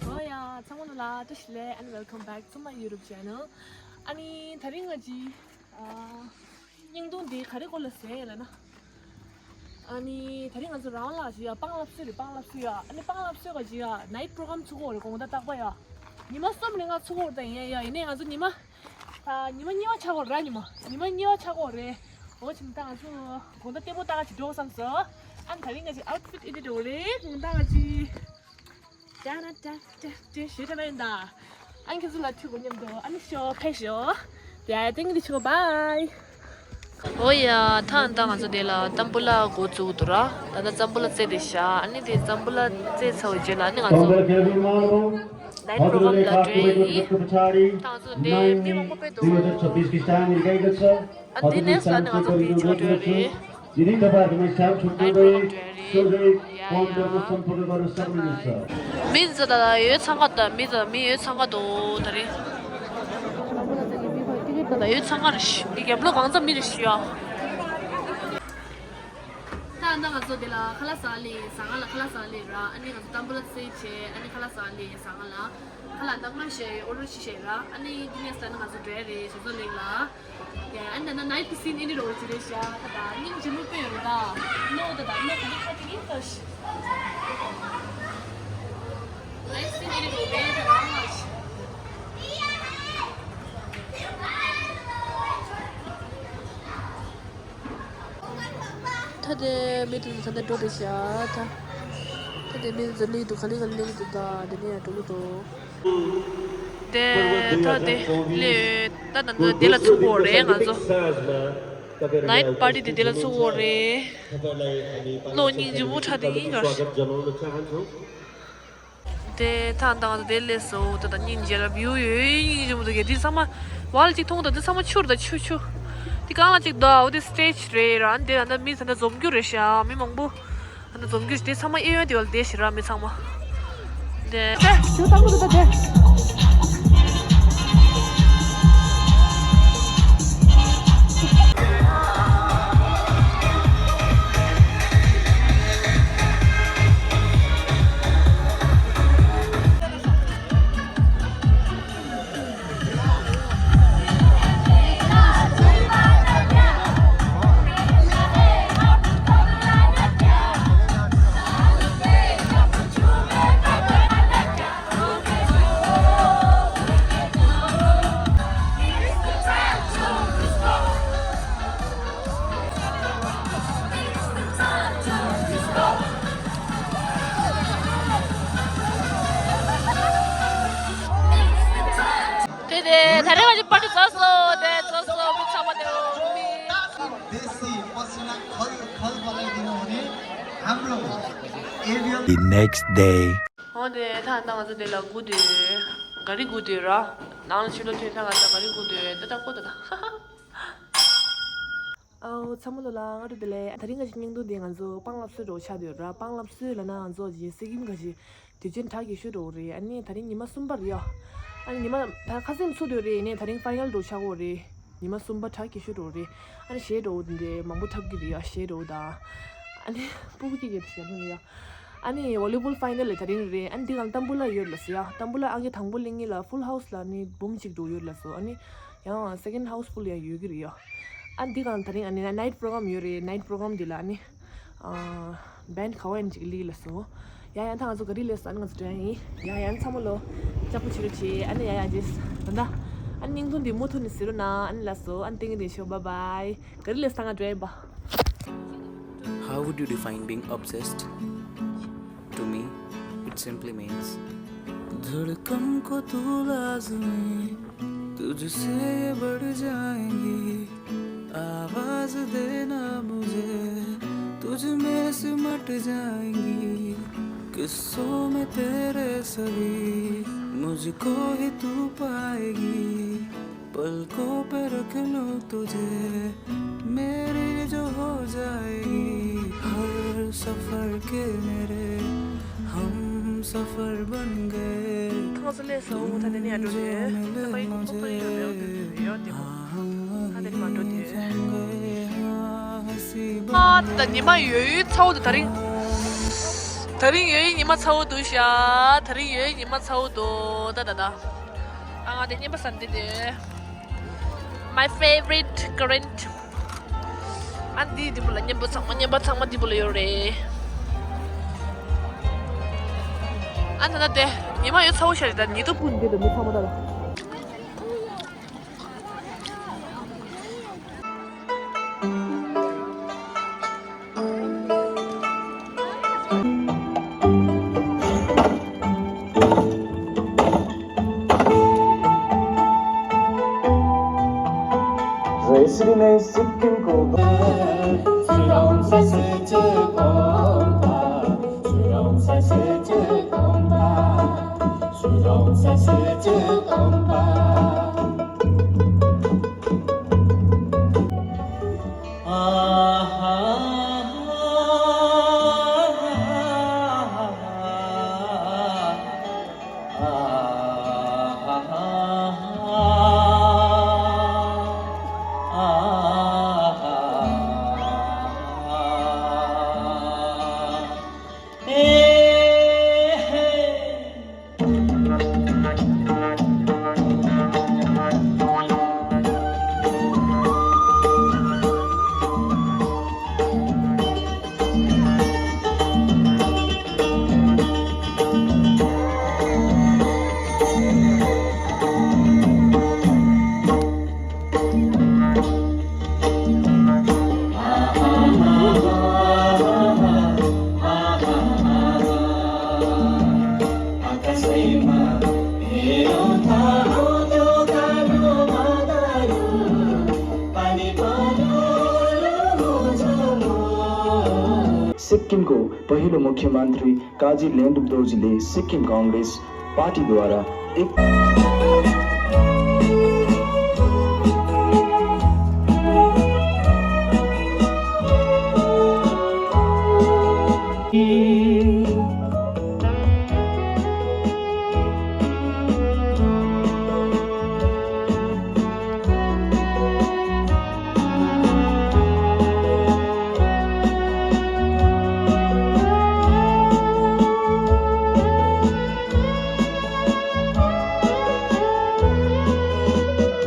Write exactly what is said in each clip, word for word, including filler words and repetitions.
ཨོ་ཡ། ཚང་མ་ལ་བཀྲ་ཤིས་བདེ་ལེགས། and welcome back to my YouTube channel. ཨ་ནི་དེ་རིང་ང་ཅི་ཨ། བརྙན་ཐུང་འདི་ག་རེ་སྐོར་ལ་ཟེར་ལབ་ན། ཨ་ནི་དེ་རིང་ང་ཚོ་རང་ལ་ཅི་ཡ་སྤང་ལབ་སོ་རེད། སྤང་ལབ་སོ་ཡ། ཨ་ནི་སྤང་ལབ་སོ་ག་ཅི་ཡ་ནའིཊ་པོ་རོ་གྷ་རམ་ཚུགས་ཀྱི་ཡོད་རེད། དགོང་དག་རྟག་པ་ཡ། ཉི་མ་གསུམ་རིང་ང་ཚུགས་ཀྱི་ཡོད་རེད་ད། ཡིན་ཡ་ཡིན་ནའི་ང་ཚོ་ཉི་མ་ད་ཉི་མ་གཉིས་པ་ཆགས་ཀྱི་ཡོད་རེད། ཉི་མ་ཉི་མ་གཉིས་པ་ཆགས་ཀྱི་ཡོད་རེད། འོ་བྱས་ཙང་ད་ང་ཚོ་དགོང་དག་ལྟད་མོ་ལྟ་ག་ཅིག་འགྲོ་བསམ་སོང་། ཨ་ནི་དེ་རིང་ང་ཅི་ཨའུཊ་ཕིཊ་ཨེ་འདྲ་འགྲོ་གི་རེད། དགོང་དག་ང་ཅི། ཏྲ་ན་ཏྲ་ཏྲ་ཏྲ་ཞུས་ཐལ་ཡིན་ད། ཨ་ནི་ཁྱེད་ཚོ་ལ་ཐུག་གོ་མཉམ་དུ་ཨ་ནི་ཤོ་ཕེ་ཤོ། དེ་ཨ་ཏིང་གི་ཆོ་བའི། ཨོ་ཡ། ད་ད་ང་ཚོ་དེ་ལ་ཏམ་བུ་ལ་འགོ་བཙུགས་འདུག་ར། ད་ད་ཏམ་བུ་ལ་རྩེ་དེ་ཤ། ཨ་ནི་དེ་ཏམ་བུ་ལ་རྩེ་ཚར་བའི་རྗེས་ལ་ཨ་ནི་ང་ཚོ་ནའིཊ་པོ་རོ་གྷ་རམ་ལ་འགྲོ་ཡི་ཡིན། ད་ང་ཚོ་འདི་མི་མང་པོ་དཔེ་འདུག་ཨ་འདི་ནེགསི་ལ་ནི་ང་ཚོ་འདི་ཆ་འགྲོ་རེད། ནའིཊ་པོ་རོ་གྷ་རམ་འགྲོ་རེད། ཡ་ཡ། མི་ཚོ་ད་ལྟ་ཡོད་ཚང་ཁ་ད་མི་ཚོ་མི་ཡོད་ཚང་ཁ་འདུག་ད་རེད། ད་ལྟ་ཡོད་ཚང་ཁ་རེད་ཤི། འདི་རྒྱབ་ལོགས་གང་ཚང་མི་རེད་ཤི་ཡ། ད་ད་ང་ཚོ་འདི་ལ་ཁ་ལག་ཟ་ལེ་ཟ་ང་ལ་ཁ་ལག་ཟ་ལེ་ར། ཨ་ནི་ང་ཚོ་ཏམ་བུ་ལ་རྩེ་བྱས། ཨ་ནི་ཁ་ལག་ཟ་ལེ་ཟ་ང་ལ། ཁ་ལག་ད་མ་བཤད་ཨོ་ཌར་ཅིག་བྱས་ར། ཨ་ནི་འདི་ནས་ད་ནི་ང་ཚོ་འགྲོ་ཡ་རེད། ཞེ་ཚོ་གླིང་ལ། ཡ། ཨ་ནི་ད་ན་ནའིཊ་སིན་ཨེ་འདྲ་འདྲ་བོ་ཅིག་རེད་ཤག་ད་ད་སྙིང་རྗེ་མོ་དཔེ་ཡོད་རེད་ད། ནོ་ད་ད་ནོ་ག་ནི་ཁ་ཏི་ཡིན་ད་ཤི། ནའིཊ་སིན་ཨེ་འདྲ་འདྲ་བོ་རེད་ད་རང་ལ་ཤི། ད་དེ་མི་དེ་ཚོ་ད་ལྟ་འགྲོ་རེད་ཤག་ད་ད་དེ་མི་དེ་ཚོ་སླེབས་འདུག་ག་ལེ་ག་ལེ་སླེབས་འདུག་ད་དེ་ནས་ཡང་འགྲོ་གི་འདུག་དེ་ད་དེ་ལས་ད་ད་ད་དེ་ལ་ཚུགས་དགོས་རེད་ང་ཚོ། ནའིཊ་པར་ཊི་དེ་དེ་ལ་ཚུགས་དགོས་རེད། བློ་སྙིང་རྗེ་མོ་ཁྲ་དེ་ཡིན་ག། དེ་ཐང་དང་དེ་ལས་སོ་ད་ད་སྙིང་རྗེ་ལ་བིའུ་ཡོད་སྙིང་རྗེ་མོ་འདུག་གས། དེ་ཚང་མ་ཝལ་གཅིག་མཐོང་ད་དེ་ཚང་མ་ཆུ་རེད་ད་ཆུ་ཆུ། དེ་གང་ལ་གཅིག་འདུག་འོ་དེ་སི་ཊེཇ་རེད་ར། དེ་ད་ད་མི་ད་ད་འཛོམས་རྒྱུ་རེད་ཤག་མི་མང་པོ། ད་འཛོམས་རྒྱུ་དེ་ཚང་མ་གཡས་གཡོན་དེ་བ་ལ་བསྡད་ཤག་ར་མི་ཚང་མ། དེ་དེ་ཞུ་དང་པོ་དེ་ད་དེ། དེ་དེ་ད་རེས་ང་ཚོ་པར་ཊི་རྫོགས་སོང་། དེ་རྫོགས་སོང་། མི་ཚང་མ་དེ་འོ་མི། देसी पसिना खल खल बनाइदिनु हुने हाम्रो AVL. The next day. འོ་དེ་ད་ད་ང་ཚོ་དེ་ལ་སྒུག་དུས་ག་རེ་སྒུག་དུས་ར། ནང་ལ་ཕྱི་ལོགས་ཐོན་ད་ང་ཚོ་ག་རེ་སྒུག་དུས་ད་ད་ཀོ་ད་ད། ཨའོ་ཚང་མ་ལོ་ལ་སྔ་དྲོ་བདེ་ལེགས། དེ་རིང་ང་ཚོའི་བརྙན་ཐུང་འདི་ང་ཚོ་སྤང་ལབ་སོ་འདྲ་བོ་ཆགས་བསྡད་ཡོད་ར། སྤང་ལབ་སོ་ལབ་ན་ང་ཚོ་ཅིག་སི་ཀིམ་ག་ཅིག་དུས་ཆེན་གྲ་རྒྱས་ཤོས་འདྲ་བོ་རེད། ཨ་ནི་དེ་རིང་ཉི་མ་གསུམ་པ་རེད་ཡ། ཨ་ནི་ཉི་མ་ད་ཁ་སང་ཚུགས་བསྡད་ཡོད་རེད། ཡིན་ནའི་དེ་རིང་ཕའི་ནལ་འདྲ་བོ་ཆགས་ཀྱི་ཡོད་རེད། ཉི་མ་གསུམ་པ་གྲ་རྒྱས་ཤོས་འདྲ་བོ་རེད། ཨ་ནི་གཞས་འདྲ་བོ་འདི་འདྲའི་མང་པོ་འཁྲབ་ཀྱི་རེད་ཡ། གཞས་འདྲ་བོ་དང་། ཨ་ནི་སྤུ་གུ་སྐྱེ་གི་རེད་ཞེས་ལབ་ཡ། ཨ་ནི་ཝོ་ལི་བོལ་ཕའི་ནལ་ལ་དེ་རིང་རེད། ཨ་ནི་འདི་གང་ཏམ་བུ་ལ་ཡོད་ལ་ཟེར་ཡ། ཏམ་བུ་ལ་ཨང་ཀི་དང་པོ་སླེབས་ངེས་ལ་ཕུལ་ཧའུ་སི་ལ་ནི་འབུམ་གཅིག་འགྲོ་ཡོད་ལ་སོ། ཨ་ནི་ཡང་སེ་ཀེན་ཌི་ཧའུ་སི་ཕུལ་ཡང་ཡོད་ཀྱི་རེད་ཡ། ཨ་འདི་གང་དེ་རིང་ཨ་ནི་ནའིཊ་པོ་རོ་གྷ་རམ་ཡོད་རེད། ནའིཊ་པོ་རོ་གྷ་རམ་འདི་ལ་ཨ་ནི་ཨ་བེན་ཌི་ག་བ་ཡིན་ཅིག་སླེབས་ལ་སོ། ཡ་ཡ་ད་ང་ཚོ་ག་རི་སླེབས་སོང་། ཨ་ནི་ང་ཚོ་འགྲོ་ཡ་ཡིན། ཡ་ཡ་ཚང་མ་ལོ་ལྕགས་པོ་བྱེད་རོགས་བྱེད། ཨ་ནི་ཡ་ཡ་རྗེས་ད་ལྟ་ཨ་ནི་བརྙན་ཐུང་འདི་མུ་མཐུད་ནས་གཟིགས་རོགས་གནང་། ཨ་ནི་ལགས་སོ། ཨ་ནི་ཏིང་ཏིང་ཤོ་བྷའི་བྷའི། ག་རི་སླེབས་སོང་། ང་འགྲོ་ཡ་ཡིན་པ། How would you define being obsessed? To me, it simply means धड़कन को तू लाज़मी, तुझसे ये बढ़ जाएंगी। आवाज़ देना मुझे, तुझ में सिमट जाएंगी। किस्सों में तेरे सभी, मुझको ही तू पाएगी। पलकों पे रख लूं तुझे, ཐང་ས་ལས་སོ་ད་ནི་ཡ་འགྲོ་དེ་ད་པའི་ཁོ་ཚོ་ཡོད་རེད་ཡོད་དེ་མོ་ད་དེ་ནི་མ་འགྲོ་དེ། ཨ་ད་ཉི་མ་ཡོད་ཡོད་ཚ་བོ་དེ་ད་རིང་། ད་རིང་ཡོད་ཡོད་ཉི་མ་ཚ་བོ་འདུག་ཤག་ད་རིང་ཡོད་ཡོད་ཉི་མ་ཚ་བོ་འདུག་ད་ད་ད། ཨ་ང་དེ་རྔན་པ་ཟ་འདི་དེ། My favorite current. ཨ་འདི་འདི་པོ་ལ་རྔན་པ་ཚང་མ་རྔན་པ་ཚང་མ་འདི་པོ་ལ་ཡོད་རེད། ཨ་ད་ད་དེ་ཉི་མ་ཡོད་ཚ་བོ་ཤག་རེད་ད་ཉི་ཐོ་ཕུ་འདི་དེ་མི་ཚང་མ་ད་ལ། सिक्किमको पहिलो मुख्यमन्त्री काजी ल्यान्डुप दोर्जीले सिक्किम काङ्ग्रेस पार्टीद्वारा एक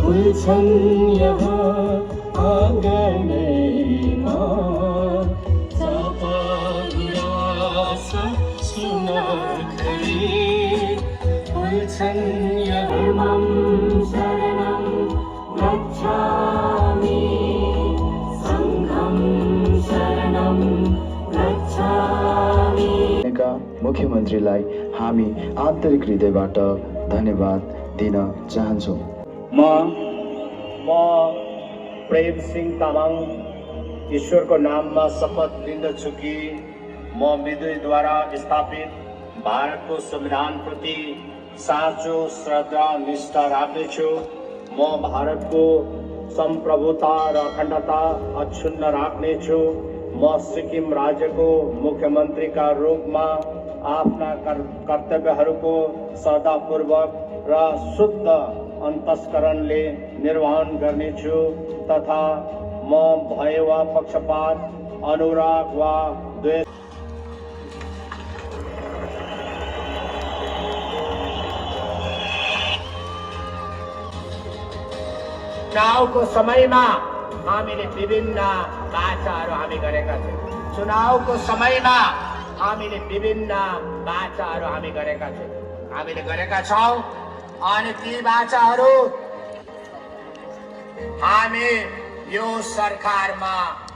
फुल्छन् यहाँ आँगनैमा, चापागुराँस सुनाखरी। फुल्छन् यहाँ धर्मं शरणं गच्छामि, सङ्घं शरणं गच्छामि। का मुख्यमन्त्रीलाई हामी आन्तरिक हृदयबाट धन्यवाद दिन चाहन्छौँ। म म प्रेम सिंह तामाङ ईश्वरको नाममा शपथ लिन्दछु कि म विधिद्वारा स्थापित भारतको संविधानप्रति साँचो श्रद्धा निष्ठा राख्नेछु। म भारतको सम्प्रभुता र अखण्डता अक्षुण्ण राख्नेछु। म सिक्किम राज्यको मुख्यमन्त्रीका रूपमा आफ्ना कर-, कर्तव्यहरूको श्रद्धापूर्वक र शुद्ध अन्तस्करणले निर्वहन गर्नेछु तथा म भय वा पक्षपात, अनुराग वा द्वेष चुनावको समयमा हामीले विभिन्न बाचाहरू हामी गरेका छौँ। चुनावको समयमा हामीले विभिन्न बाचाहरू हामी गरेका छौँ, हामीले गरेका छौँ। अनि ती बाचाहरू हामी यो सरकारमा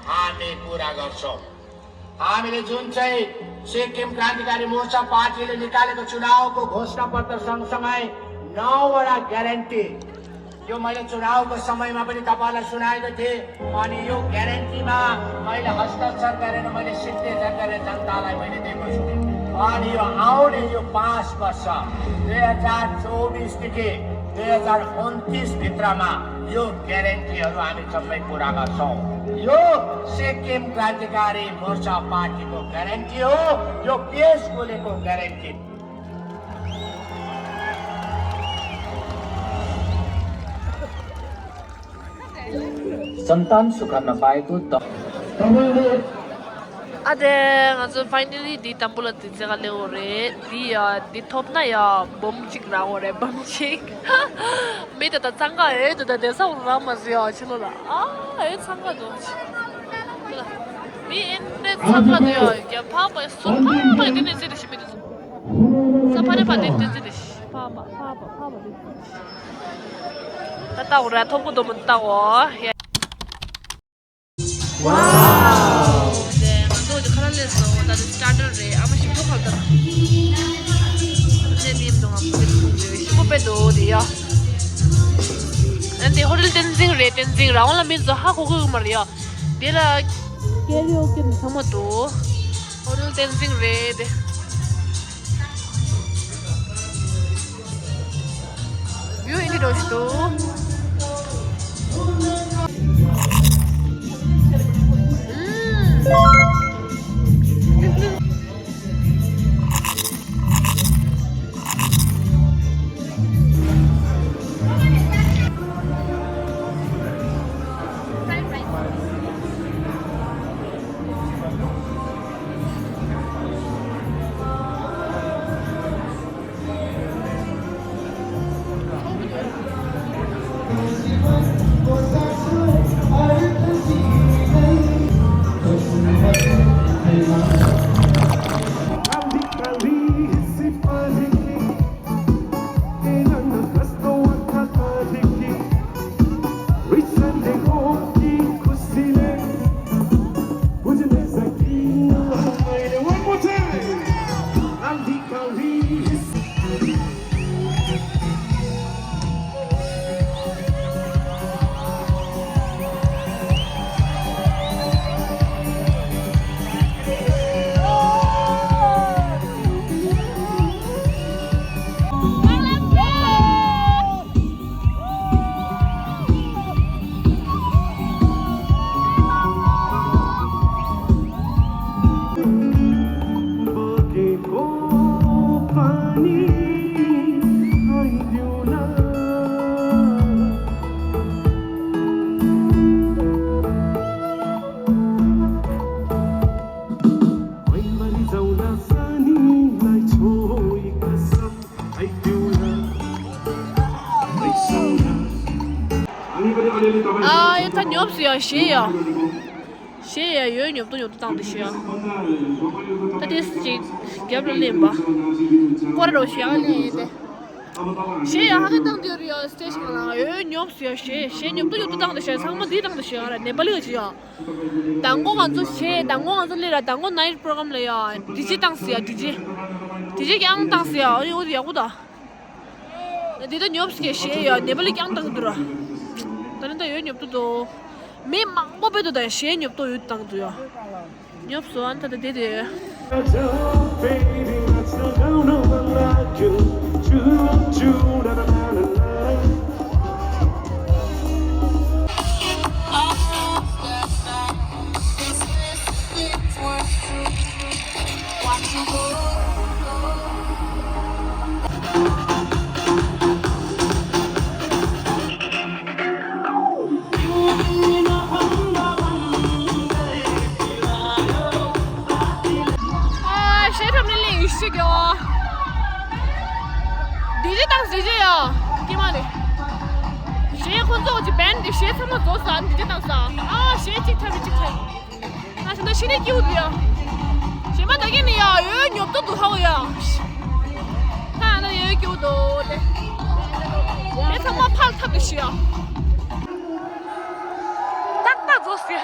हामी पुरा गर्छौँ। हामीले जुन चाहिँ सिक्किम क्रान्तिकारी मोर्चा पार्टीले निकालेको चुनावको घोषणा पत्र सँगसँगै नौवटा ग्यारेन्टी, यो मैले चुनावको समयमा पनि तपाईँलाई सुनाएको थिएँ। अनि यो ग्यारेन्टीमा मैले हस्ताक्षर गरेर, मैले सिग्नेचर गरेर जनतालाई मैले दिएको छु। अनि यो आउने यो पाँच वर्ष, दुई हजार चौबिसदेखि दुई हजार उन्तिस भित्रमा यो ग्यारेन्टीहरू हामी सबै कुरा गर्छौँ। यो सिक्किम क्रान्तिकारी मोर्चा पार्टीको ग्यारेन्टी हो, यो पेस गोलेको ग्यारेन्टी। सन्तान सुख नपाएको द- ཨ་དེ་ང་ཚོ་ཕའི་ནལ་ལི་འདི་དམ་བུ་ལ་འདི་རྩེ་ག་སླེབས་ཡོད་རེད། འདི་ཡ་འདི་ཐོབ་ན་ཡ་འབུམ་གཅིག་རག་ཡོད་རེད། འབུམ་གཅིག་མི་དེ་ད་འཚང་ཁ་ཡོད་དུ་ད་དེ་ས་འོ་རག་མ་ཟེར་ཡ་ཕྱི་ལོ་ལ་ཨ་ཨེ་འཚང་ཁ་འདུག་མི་ཨེ་འདྲ་འཚང་ཁ་འདུག་ཡ་རྒྱ་ཕག་པ་སོ་ཕག་པ་དེ་ནས་ཟེར་ཞིག་མི་འདུག་ས་ཕ་རེ་ཕ་དེ་དེ་ཚོ་དེ་ཕ་མ་ཕ་མ་ཕ་མ་དེ་ད་ལྟ་འོ་ར་ཐོབ་གོ་དོ་མི་ལྟ་འོ་ཡ། ཝའོ། དེ་ང་ཚོ་དེ་ཁ་ལག་ལས་སོ་ད་དེ་སི་ཊར་ཊར་རེད། ཨ་མ་ཞིམ་པོ་ཁ་ལྟར་ཞེ་ནིམ་དུ་ང་ཕུ་ལེ་ཐུང་དེ་ཞིམ་པོ་དཔེ་འདུག་དེ་ཡ། ཨ་དེ་ཧོ་ཊེལ་བསྟན་འཛིན་རེད། བསྟན་འཛིན་རང་དབང་ལ་མི་ཚོ་ཧ་གོ་གི་ཡོད་མ་རེད་ཡ། དེ་ལ་ཀེ་རི་ཨོ་ཀེ་ཚང་མ་འདུག་ཧོ་ཊེལ་བསྟན་འཛིན་རེད་དེ། ཡུ་ཨིན་ཌི་འགྲོ་ཞིག་འདུག One more time. ཨ་ཡ་ད་ཉོབ་སུ་ཡ་ཞེས་ཡ། ཞེས་ཡ་ཡོད་ཉོབ་ཏོ་ཉོབ་ཏོ་བཏང་དུ་ཞེས་ཡ། ད་དེ་ཅིག་རྒྱབ་ལ་ལེན་པ། སྐོར་རོ་ཞེས་ཡ་ལེན་ཡིན་ཏེ། ཞེས་ཡ་ཧ་གི་བཏང་དུ་ཡོད་རེད་ཡ། སི་ཊེ་ཤན་ལ་ཡོད་ཉོབ་སུ་ཡ་ཞེས་ཞེས་ཉོབ་ཏོ་ཉོབ་ཏོ་བཏང་དུ་ཞེས་ཚང་མ་འདི་བཏང་དུ་ཞེས་ཡ་ར་ནེ་པ་ལི་ག་ཅི་ཡ། དང་པོ་ང་ཚོ་ཞེས་དང་པོ་ང་ཚོ་སླེབས་ར་དང་པོ་ནའིཊ་པོ་རོ་གྷ་རམ་ལ་ཡ་ཌི་ཇེ་བཏང་སུ་ཡ་ཌི་ཇེ། ཌི་ཇེ་ཀྱང་བཏང་སུ་ཡ་ཨོ་ཡོད་ཡག་པོ་ད། འདི་ད་ཉོབ་སྐད་བཤད་ཡ་ནེ་པ་ལི་རྐྱང་བཏང་གི་འདུག་ར། ད་ནི་ད་ཡོད་ཉོབ་ཏོ་འདུག་མི་མང་པོ་དཔེ་འདུག་ད་གཞས་ཉོབ་ཏོ་ཡོད་བཏང་འདུག་ཡ། ཉོབ་སོང་ཨ་ད་ད་དེ་དེ། ཨ་ཤེས་ཐམ་ནི་ལེ་ཡུ་ཤི་གོ། འདི་ཅི་དང་ཟེར་ཅི་ཡ། ཀྱེ་མ་ནི། ཤེས་ཁོ་ཚོ་ཅི་བན་འདི་ཤེས་ཚང་མ་ཚོ་ས་འདི་ཅི་དང་ས། ཨ་ཤེས་ཅིག་ཐམ་ཅིག་ཐམ། ང་ཚོ་འདི་ཤི་ནས་སྐྱིད་འདུག་ཡ། ཞེ་མ་ད་གིན་ནི་ཡ་ཡོད་ཉོབ་ཏོ་འདུག་ཧ་གོ་ཡ། ད་ཡ་ན་ཡོད་སྐྱིད་འདུག་ལེ། ལེ་ཚང་མ་ཕར་ཐབས་ཏེ་ཤི་ཡ། ཏག་ཏག་རྫོགས་སི།